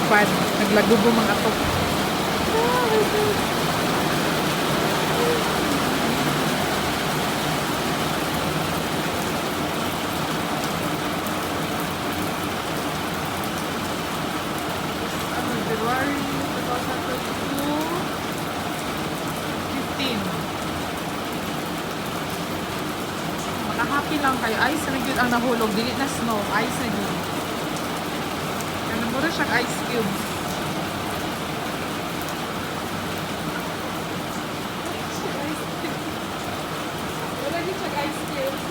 Naglupad. Naglagubo mga atop. Oh my God. Ano, January 2022, 15. Makahappy lang kayo. Ice na gyud ang nahulog. Dili na snow. Ice na gyud. Ano mura siyang ice cubes. Ice cubes. Wala gyud siyang ice cubes.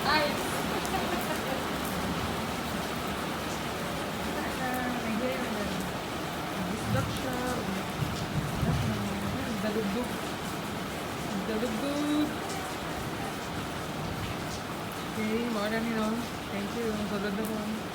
Ice. Nag-isdak siya. Nagdalugdog. Nagdalugdog. Okay, mao na ni, no. Thank you. Sulod na ko.